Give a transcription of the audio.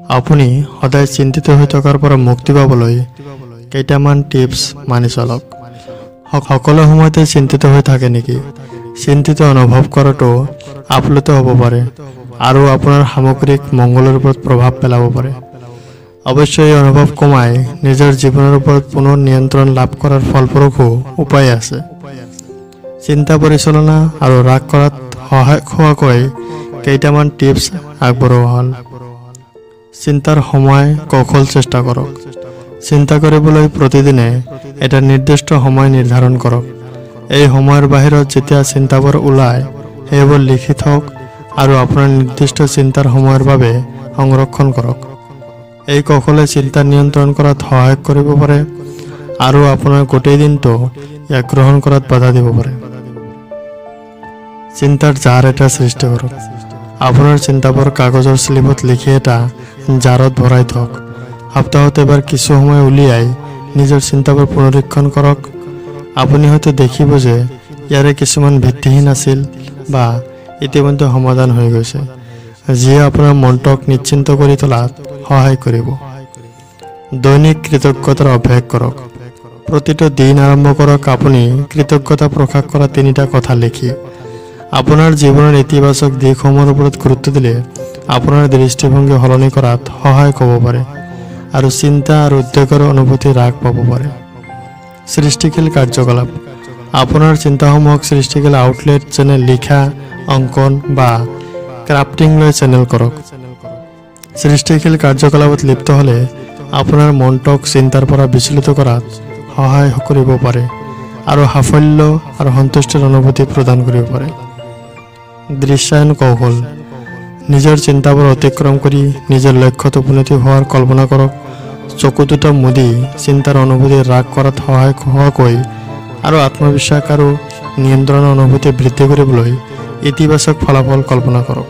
আপুনি সদায় চিন্তিত হৈ থকাৰ পৰা মুক্তি পাবলৈ কেইটামান টিপছ মানি চলক। সকলো সময়তে চিন্তিত হৈ থাকে নেকি? চিন্তিত অনুভৱ কৰাটো আপ্লুত হ'ব পাৰে আৰু আপোনাৰ সামগ্ৰিক মংগলৰ ওপৰত প্ৰভাৱ পেলাব পাৰে। অৱশ্যে এই অনুভৱ কমাই নিজৰ জীৱনৰ ওপৰত পুনৰ নিয়ন্ত্ৰণ লাভ কৰাৰ ফলপ্ৰসূ উপায় আছে। চিন্তা পৰিচালনা আৰু হ্ৰাস কৰাত সহায়ক হোৱাকৈ কেইটামান টিপছ আগবঢ়োৱা হ'ল। চিন্তাৰ সময় কৌশল চেষ্টা কৰক। চিন্তা কৰিবলৈ প্ৰতিদিনে এটা নিৰ্দিষ্ট সময় নিৰ্ধাৰণ কৰক। এই সময়ৰ বাহিৰত যেতিয়া চিন্তাবোৰ ওলায়, সেইবোৰ লিখি থওক আৰু আপোনাৰ নিৰ্দিষ্ট চিন্তাৰ সময়ৰ বাবে সংৰক্ষণ কৰক। এই কৌশলে চিন্তা নিয়ন্ত্ৰণ কৰাত সহায় কৰিব পাৰে আৰু আপোনাৰ গোটেই দিনটো ইয়াক গ্ৰহণ কৰাত বাধা দিব পাৰে। চিন্তাৰ জাৰ এটা সৃষ্টি কৰক। আপোনাৰ চিন্তাবোৰ কাগজৰ শ্লিপত লিখি এটা জাৰত ভৰাই থওক। সপ্তাহত এবাৰ কিছু সময় উলিয়াই নিজৰ চিন্তাবোৰ পুনৰীক্ষণ কৰক। আপুনি হয়তো দেখিব যে ইয়াৰে কিছুমান ভিত্তিহীন আছিল বা ইতিমধ্যে সমাধান হৈ গৈছে, যিয়ে আপোনাৰ মনটোক নিশ্চিন্ত কৰি তোলাত সহায় কৰিব। দৈনিক কৃতজ্ঞতাৰ অভ্যাস কৰক। প্ৰতিটো দিন আৰম্ভ কৰক আপুনি কৃতজ্ঞতা প্ৰকাশ কৰা তিনিটা কথা লিখি। আপোনাৰ জীৱনৰ ইতিবাচক দিশসমূহৰ ওপৰত গুৰুত্ব দিলে আপোনাৰ দৃষ্টিভংগী সলনি কৰাত সহায়ক হ'ব পাৰে আৰু চিন্তা আৰু উদ্বেগৰ অনুভূতি হ্ৰাস পাব পাৰে। সৃষ্টিশীল কাৰ্যকলাপ। আপোনাৰ চিন্তাসমূহক সৃষ্টিশীল আউটলেট যেনে লিখা, অংকন বা ক্ৰাফটিংলৈ চেনেল কৰক। সৃষ্টিশীল কাৰ্যকলাপত লিপ্ত হ'লে আপোনাৰ মনটোক চিন্তাৰ পৰা বিচলিত কৰাত সহায় কৰিব পাৰে আৰু সাফল্য আৰু সন্তুষ্টিৰ অনুভূতি প্ৰদান কৰিব পাৰে। দৃশ্যায়ন কৌশল। নিজৰ চিন্তাবোৰ অতিক্ৰম কৰি নিজৰ লক্ষ্যত উপনীত হোৱাৰ কল্পনা কৰক। চকু দুটা মুদি চিন্তাৰ অনুভূতি হ্ৰাস কৰাত সহায়ক হোৱাকৈ আৰু আত্মবিশ্বাস আৰু নিয়ন্ত্ৰণৰ অনুভূতি বৃদ্ধি কৰিবলৈ ইতিবাচক ফলাফল কল্পনা কৰক।